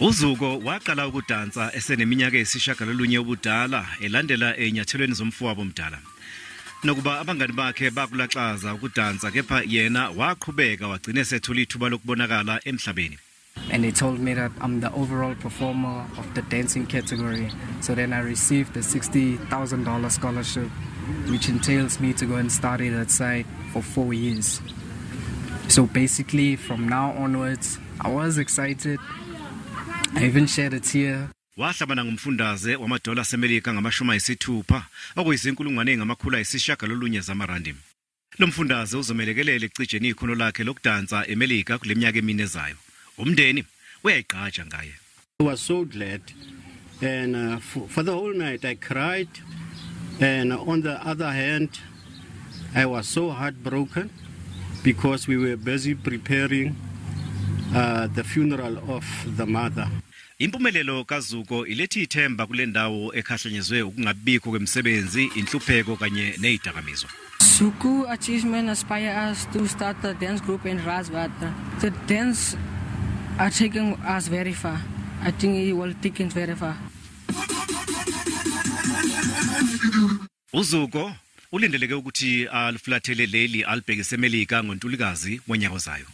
UZuko waqala ukudansa eseneminyaka eyisishiyagalolunye ubudala elandela ezinyathelweni zomfowabo omdala. Nokuba abangani bakhe bakulaxaza ukudansa, kepha yena waqhubeka wagcina esethola ithuba lokubonakala emhlabeni. And they told me that I'm the overall performer of the dancing category. So then I received the $60,000 scholarship, which entails me to go and study that side for 4 years. So basically, from now onwards, I was excited. I even shed a tear. Wahlabana ngumfundaze wamadola aseMelika ngama-60 okuyizinkulungwane zamarandi. Lo mfundaze uzomelekelela ekucijeni ikhono lakhe lokudansa eMelika kule minyaka emine ezayo. Umndeni uyayigqaja ngaye. I was so glad, and for the whole night I cried, and on the other hand I was so heartbroken because we were busy preparing the funeral of the mother. Impumelelo kaZuko ilethe ithemba kule ndawo ekhahlanyezwe ukungabikho kwemisebenzi, inhlupheko kanye nezidakamizwa. Zuko achievement inspire us to start the dance group in Rajwat. The dance are taking us very far. I think it will take us very far. UZuko ulindeleke ukuthi alifulathele leli alibhekise eMelika ngoNtulikazi wonyaka ozayo.